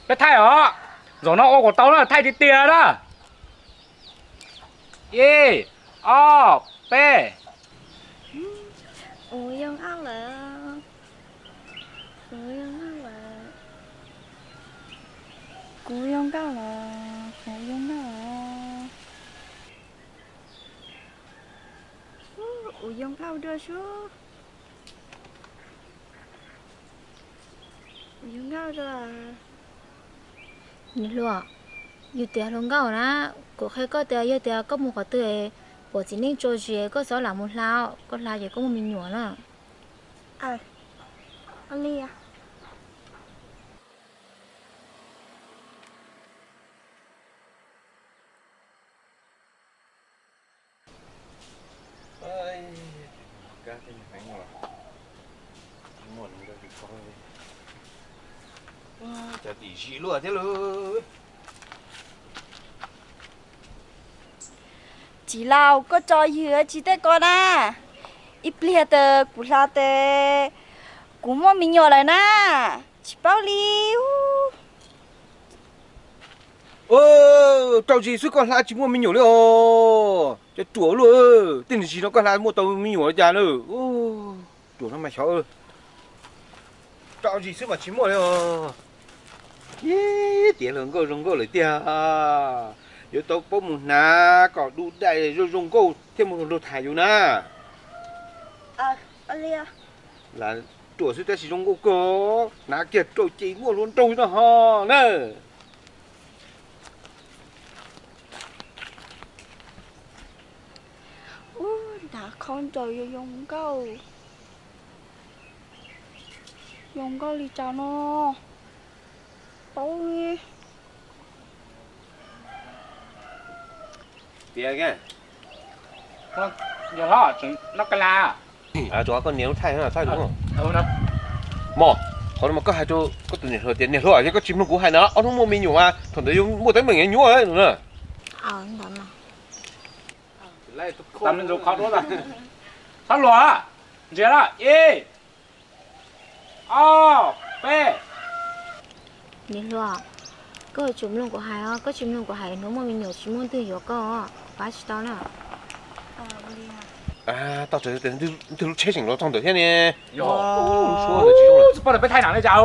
Peb thaij os. Zaum no ua kom tau na, thaij tiag tiag na. Ib, ob, peb. Kuv zoo nkauj lawm. Kuv zoo nkauj lawm. Kuv zoo nkauj lawm. Kuv zoo nkauj lawm. Kuv zoo nkauj dua sub. Kuv zoo nkauj dua. Niam hluas, yog tias hluas nkauj na, kuv qhia koj tias yog tias koj mus qhov twg pom txiv neej tso zis koj txhob lam mus hla, koj hla ces koj muaj me nyuam na. Cov tim zis luaj thiab lauj. Txiv laus, koj tso ywg tsis tej ko na. Ib pliag tas kuv hla tas kuv muaj me nyuam lawm na. Tsis paub li. Rau zis xwb koj hla tsis muaj me nyuam li os. Cov ruam luaj, tej niag zis no koj hla muaj tau me nyuam li cas na. Ruam no mas xyov. Rau zis xwb mas tsis muaj li os. Ib tias hluas nkauj zoo nkauj lawm tiag. Yuav tau paub mus hnav kom du dai zoo zoo nkauj thiaj mus nrog tham yus na. Lam ruam xwb tab sis zoo nkauj kawg, hnav kiag rau ces muaj hluas nraug no ho na. Ub, hnav khaub ncaws zoo zoo nkauj, zoo nkauj li cas no, paub li. Tias, yog hlob tseem noj kab hlab. Koj niam lub thaij thaij mog, qhov no mas koj hais rau koj tus niam hluas tias niam hluas, yog koj tsis mloog kuv hais na, ob hnub muaj me nyuam mas thaum ntawd yuav muaj teeb meem nyuaj na. Txhob luag, ntsia na, ib, ob, peb. Niam hluas, koj yuav tsum mloog kuv hais os, koj tsis mloog kuv hais hnub muaj me nyuam tsis muaj leej twg yuav koj, pab tsis tau na. Tau, ntwg lub tsheb tseem los txog ntawm thiab ne. Peb thaij na li cas.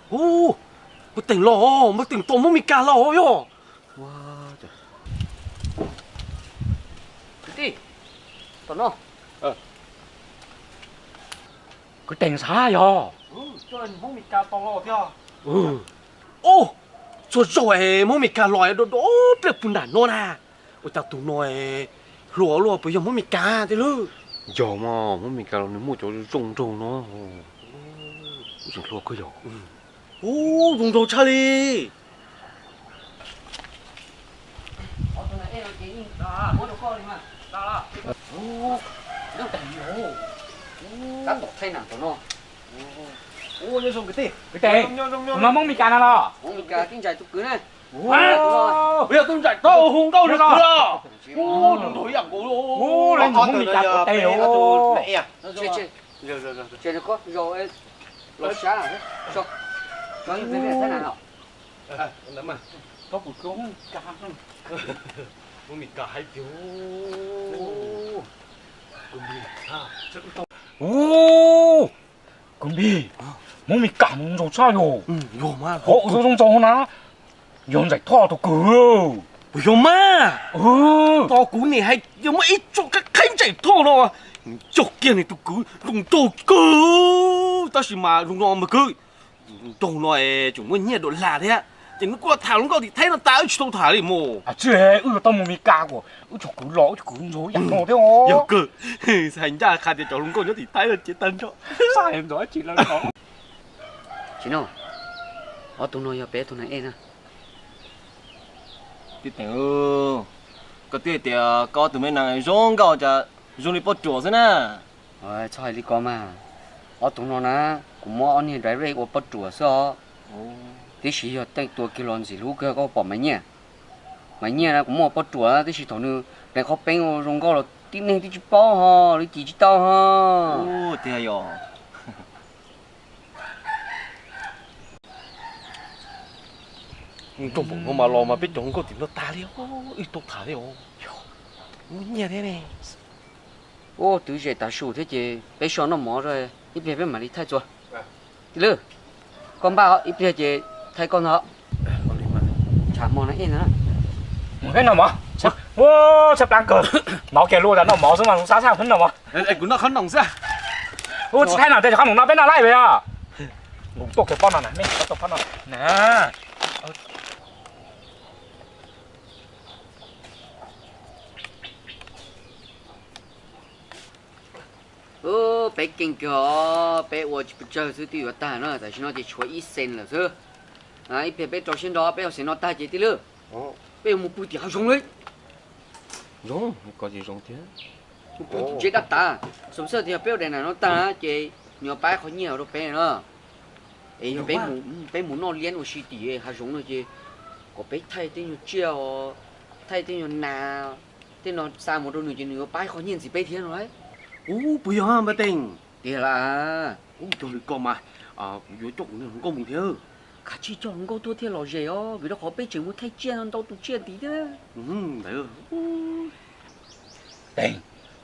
Ub, Muaj Teem los, Muaj Teem tos Muaj Mes Kas los yog. Kwv tij, tom no. Kwv Teem xav yog. Muaj Mes Kas tos los thiab. Ub, txhua zaug es Muaj Mes Kas los do do pliaj puag nram no na. Ua cas tus no hluas luaj, puas yog Muaj Mes Kas thiab lauj? Yog mas, Muaj Mes Kas los nws muaj cov zoo nraug no. Ub, zoo nraug tshaj li. Kwv Teem, tus no Hmoob Mes Kas no los? Hmoob Mes Kas tib ntsais tus kwv na. Yog tus ntsais tau hu nkauj tus kwv los. Tus nraug ib yam nkaus li. Ub, leej ntawd Hmoob Mes Kas ua teg os. Los sab, los, Hmoob Mes Kas hais tias, ub, kwv Npis, Hmoob Mes Kas mus zoo tshaj yog. Hauv ua zoo zoo na, yog Ntsaim Thoj tus kwv. Puas yog mas? Tos kuv niam hais yog muaj ib tsoom qhaib Ntsaim Thoj no, cog kiag nws tus kwv zoo nraug kawg, tab sis mas zoo no mas kwv, zoo nraug no tseem muaj nyiaj dua las thiab. Ces nws kuj tham hluas nkauj tim Thaib no tas wb tsis tau tham li mus. Tsis, wb yuav tau mus Mes Kas kom wb tsoom kwv los wb tsoom kwv ntsuag ib yam no thiab. Yog kawg, hais ncaj qha tias cov hluas nkauj nyob tim Thaib no ces tag nrho. Tsis, tsis no, ob tug no yog peb tug neeg ej na. Tij Teem, koj twb tias koj tus me nees zoo nkauj cas Zoo li poj ruam xwb na. Txhob hais li ko mas. Ob tug no na, kuv muab ob niag direct ua poj ruam xwb os. Tiam sis yog tej tua kiag los ntxim hlub kawg, koj pom Maiv Nyiaj. Maiv Nyiaj na kuv muab ua poj ruam tiam sis thaum nws pleev qhov peeb ua zoo nkauj los tib neeg twb tsis paub ho, lawv cim tsis tau ho. Tiag yog. Nroog npaum no mas los mas peb cov hluas nkauj tim no tag li, wb tau tham li os. Muaj nyiaj thiab ne. Ua twv zem tav su thiab ces peb so noj mov, ib pliag peb mam li thaij txuas. Tij Lwj, koj npaj ib pliag ces thaij koj ntag. Tshav hmo no ej ntag. Mus peb noj mov. Ua, tshaj plaws kawg. Nov kiag lub tas noj mov xwb mas zoo sab sab peb noj mov. Kuv noj qhob noom xwb. Ua tsis thaij no tej qhob noom no peb noj laij pes os. Kuv tuaj kiag pob no na, mej tuaj pob no na. Peb keej kawg os, peb ua tsis pes tsawg xwb twb yuav tag na, tam sim no ces tshuav ib xees lawm xwb. Ib pliag peb rau siab nrog peb ua xees no tag ces Tij Lwj, peb yuav mus pw tim hav zoov li. Zoo, koj ces zoo thiab. Mus pw tim tsev dab tas, xam xaj tias yog peb ua daim nam no tag ces nws yuav pab qhov nyiaj rau peb no. Es yog peb mus noj liab ua si tim hav zoov no ces kom peb thaij tej nyuag tsiaj os, thaij tej nyuag nas, tej no xa mus rau nws ces nws yuav pab qhov nyiaj ntxiv peb thiab no lauj. Ub, puas yog Npaj Teem? Tiag las. Ub, yog li ko mas kuv yuav coj kuv niag hluas nkauj mus thiab. Kav tsij coj hluas nkauj tuaj thiaj lom zem os, vim rau qhov peb tseem mus thaij tsiaj no ntau tus tsiaj ntxiv thiab. Teem,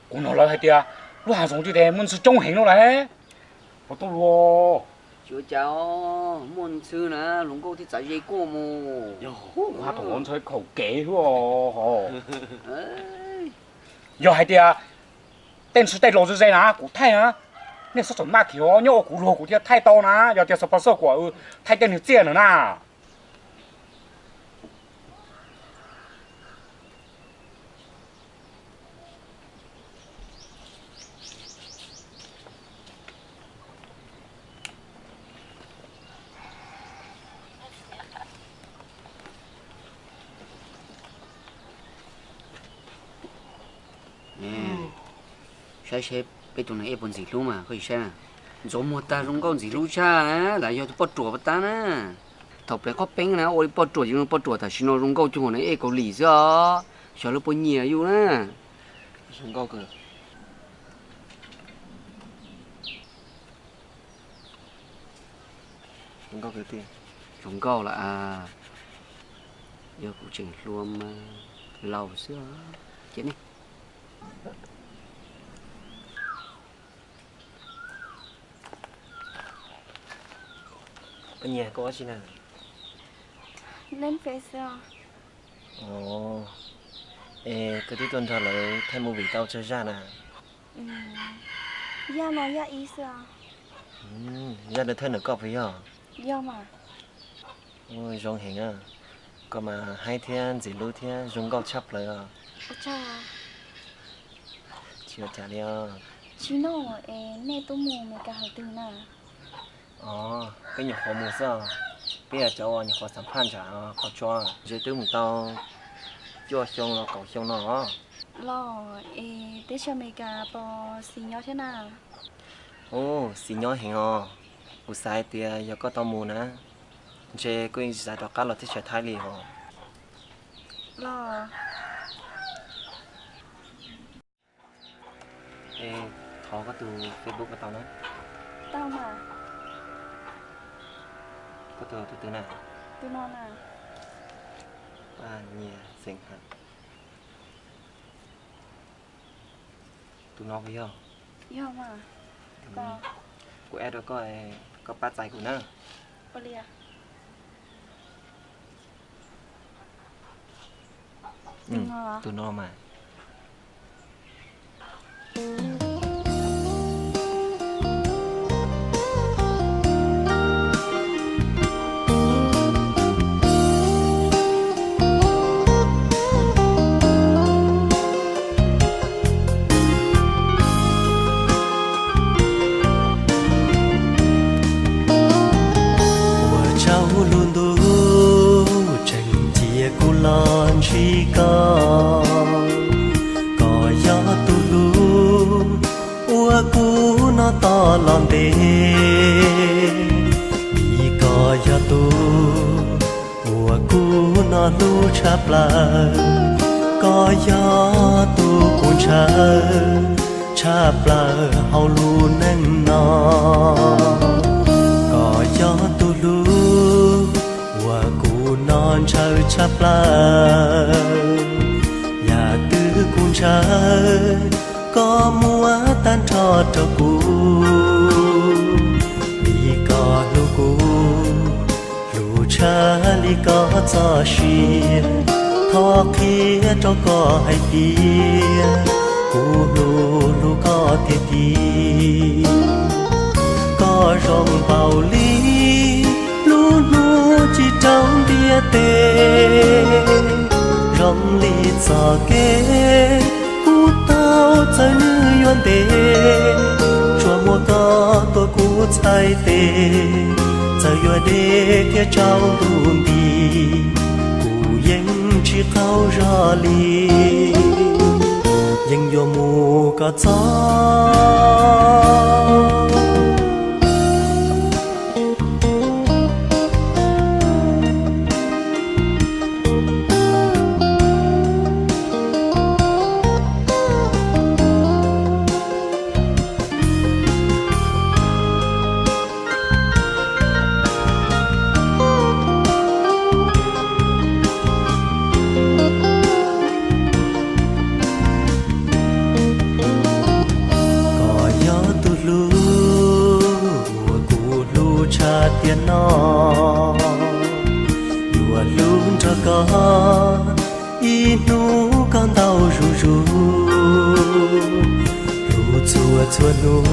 kuv hnov lawv hais tias lub hav zoov twg ces muaj ntxhw coob heev no lauj. Puas tau luag? Tsis ua cas, muaj ntxhw na hluas nkauj thiaj txav ze kuaj mus. Yog, kuv haj thaum ntxhw khaum kev xwb os. Yog hais tias tej ntxhw tej laus ze ze na kuv thaij na, nej txhob txawm maj khiav, nyob ua kuv luag kuv thiaj thaij tau na. Yog tias sponsor kuam thaij tej niag tsiaj ntawd na. Saib seb peb tus neeg ej puas ntxim hlub mas koj sim saib na. Ntxuav muag tag zoo nkauj ntxim hlub tshaj, lam yog tus poj ruam puas tau na. Thaum pleev qhob peeb na ua li poj ruam, yus poj ruam tam sim no zoo nkauj cuag neeg ej Kaus Lim xwb os. Xyov lawv puas nyiam yus na. Zoo nkauj lawm, yog kuv tseem hluas mas laus xwb os. Cia ne. Koj nyiam koj ua si na? Leej peb xwb os. Es koj twb tuaj nrog lawv thaij movie tau tsawg zaj na? Zaj no zaj ib xwb os. Zaj no thaij ntawm koj puas yog? Yog mas. Zoo heev, koj mas haib thiab ntxim hlub thiab zoo nkauj tshaj plaws os. Tsis ua cas li os. Tsis noj es nej twb mus Meskas hauv twg na? Os, peb nyuam qhuav mus xwb os. Peb yog cov uas nyuam qhuav xam phaj nram qhov tsua, ntshe twb mus tau cuaj xyoo los kaum xyoo no os. Los es teb chaws Amelikas puas xis nyob thiab na? Ub, xis nyob heev os. Kuv xav hais tias yog koj tau mus na, ntshe koj yeej tsis xav rov qab los teb chaws Thaib li os. Los. Es thov koj tus Facebook koj tau na. Tau mas. Koj tus tus twg na? Tus no na. Paj Nyiag Xeem Ham. Tus no puas yog? Yog mas. Kuv add rau koj, koj pab txais kuv na. Ua li. Tus no mas. Ua tsaug lub ntuj tseem cia kuv los ntsib koj. toj los ntev, vim koj yog tus uas kuv noj hlub tshaj plaws. Koj yog tus kuv ntshaw tshaj plaws hauv lub neej no. Koj yog tus hlub uas kuv noj ntshaw tshaj plaws. Yam twg kuv ntshaw, koj muab tag nrho rau kuv. Vim koj hlub kuv, hlub tshaj li koj txoj sia. Thov qhia rau koj hais tias kuv hlub hlub koj tiag tiag. Koj zoo npaum li lub hnub ci rau ntiaj teb, zoo li txoj kev kuv tau txawm nws yuav ntev. Tsuas muaj koj tuav kuv txhais tes, txawm yuav deb thiab tsaus ntuj nti, kuv yeej tsis qaug zog li, yeej yuav mus kom txog. Koj yog tus hlub uas kuv hlub tshaj tiam no, yuav hlub nrog koj ib hnub kom ntau zuj zus. Hlub txhua txhua hnub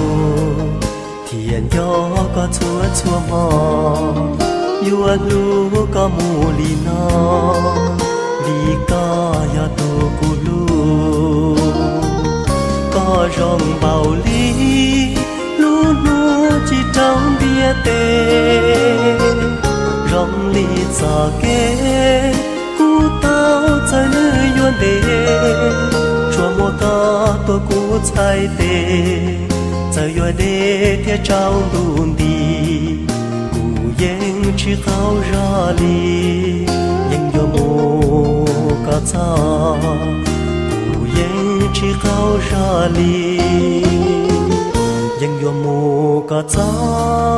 thiaj nco koj txhua txhua hmo, yuav hlub koj mus li no, vim koj yog tus kuv hlub. Koj zoo npaum li lub hnub ci rau ntiaj teb, zoo li txoj kev kuv tau txawm nws yuav ntev. Tsuas muaj koj tuav kuv txhais tes, txawm yuav deb thiab tsaus ntuj nti, kuv yeej tsis qaug zog li, yeej yuav mus kom txog. Kuv yeej tsis qaug zog li, yeej yuav mus kom txog.